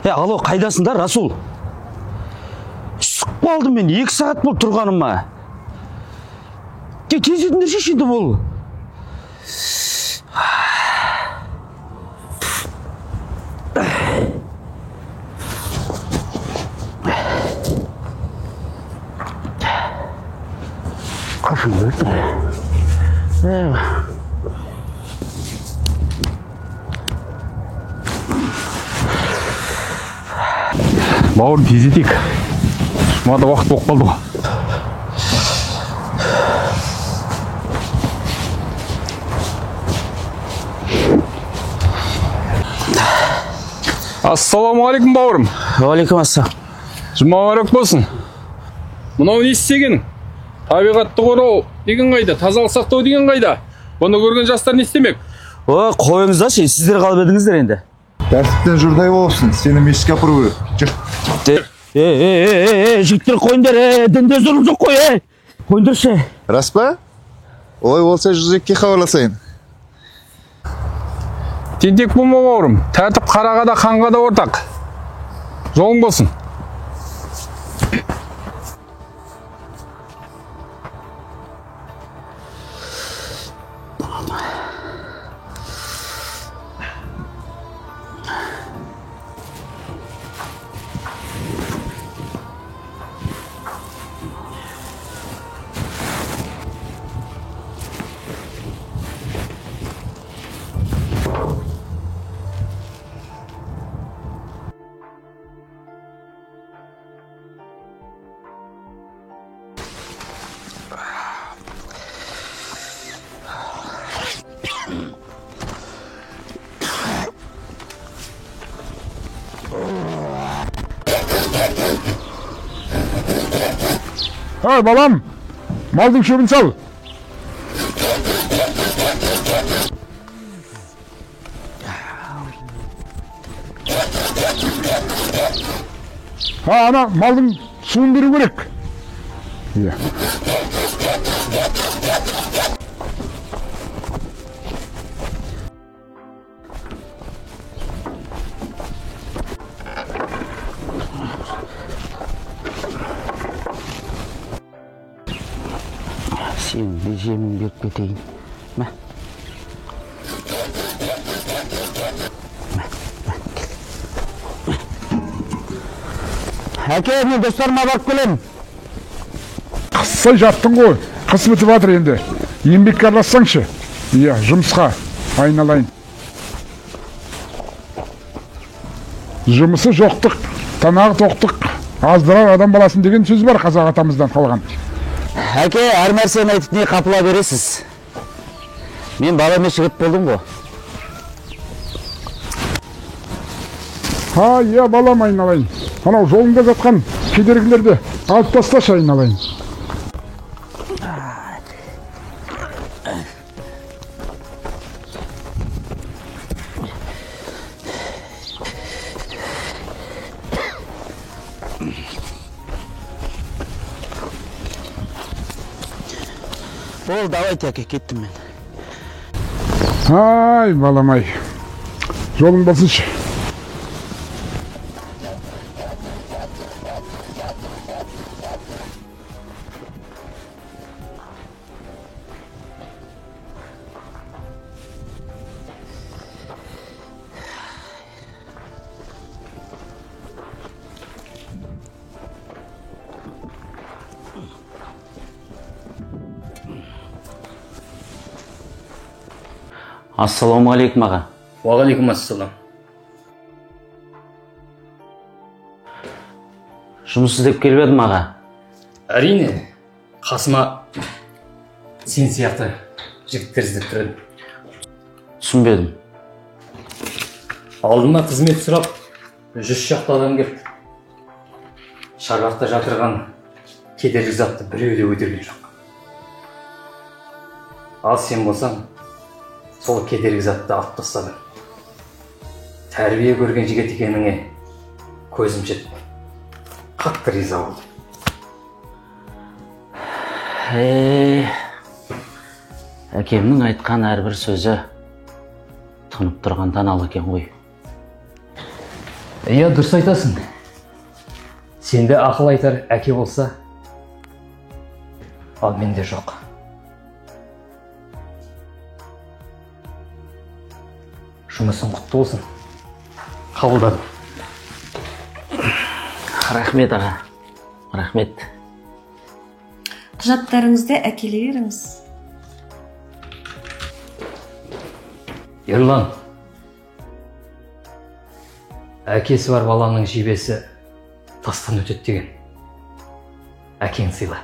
Алло, қайдасыңдар, Расул? Түсіп қалдым мен, 2 сағат болып тұрғаныма. Тез етіңдерші енді бол. Қашан келді? Бауырым, тездетейік. Жұмада уақыт болып қалды ғой. Ассалаумағалейкум, бауырым. Уағалейкум ассалам. Жұма мүбәрәк болсын. Мынау не істегенің? Табиғатты қорғау деген қайда? Тазалық сақтау деген қайда? Бұны көрген жастар не істемек? О, қойыңыздаршы, сіздер қалып едіңіздер енді. Тәртіптен жұрдай болыпсың, сені мешітке апару керек. Жүр. Жігіттер қойыңдар, дінде зорлық жоқ қой, қойыңдаршы. Рас па? Олай болса 102-ге хабарласайын. Тентек болма, бауырым. Тәртіп қараға да, ханға да ортақ. Жолың болсын. Ай, балам, малдың шөбін сал. Ha, ана, малдың суын беру керек. Иә. Сенің де жемін беріп кетейін. Мә. Мә, мә, кел. Әке, мен достарыма барып келемін. Қыссай жаттың ғой, қыс бітіп жатыр енді. Еңбекке аралассаңшы. Иә, жұмысқа айналайын. Жұмысы жоқтық, танағы тоқтық, аздырар адам баласын деген сөз бар қазақ атамыздан қалған. Әке, әр нәрсені айтып не қапыла бересіз? Мен бала емес жігіт болдым ғой. Ха, иә, балам, айналайын. Анау жолында жатқан кедергілерді алып тасташы, айналайын. Бол, давайте, әке, кеттім мен. Ай, балам-ай, жолың болсыншы. Ассалаумағалейкум, аға. Уағалейкум ассалам. Жұмыс іздеп келіп едім, аға. Әрине, қасыма сен сияқты жігіттер іздеп тұр едім. Түсінбедім. Алдыма қызмет сұрап 100 шақты адам келді. Шарбақта жатырған кедергі затты біреуі де көтерген жоқ. Ал сен болсаң, сол кедергі затты алып тастадың. Тәрбие көрген жігіт екеніңе көзім жетті. Қатты риза болдым. Әкемнің айтқан әрбір сөзі тұнып тұрған даналық екен ғой. Иә, дұрыс айтасың. Сенде ақыл айтар әке болса, ал менде жоқ. Жұмысың құтты болсын. Қабылдадым. Рахмет, аға. Рахмет. Құжаттарыңызды әкеле беріңіз. Ерлан, әкесі бар баланың жебесі тастан өтеді деген. Әкең сыйла.